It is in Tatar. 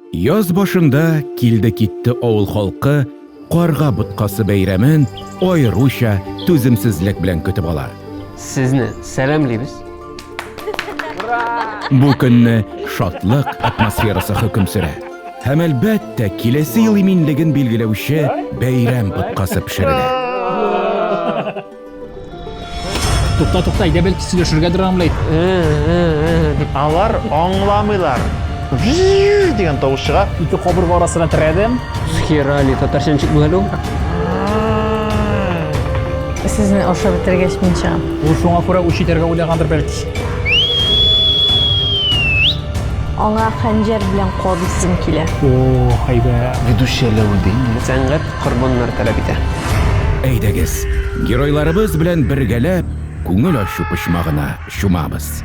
Яз башында килде-китте авыл халкы Карга боткасы бәйрәмен аеруча түземсезлек белән көтеп ала. Сезне сәламлибез. Бу көнне шатлык атмосферасы хөкем сөрә. Һәм әлбәттә, киләсе ел иминлеген билгеләүче бәйрәм боткасы пешерелә. Тукта, тукта, әйдә бәлки сөйләшергәдер аның белән. Алар аңламыйлар. Дигән тавыш чыга. Ике кабырга арасына терәдем. Схерали, татарча ничек була әле ул? Сезне ашап бетергәч мин чыгам. Ул шуңа күрә үч итәргә уйлагандыр бәлки. Аңа хәнҗәр белән кадыйсым килә. О, әйбәт. Ведущая Ләүдин. Сәнгать корбаннар таләп итә. Әйдәгез, геройларыбыз белән бергәләп күңел ачу почмагына чумабыз.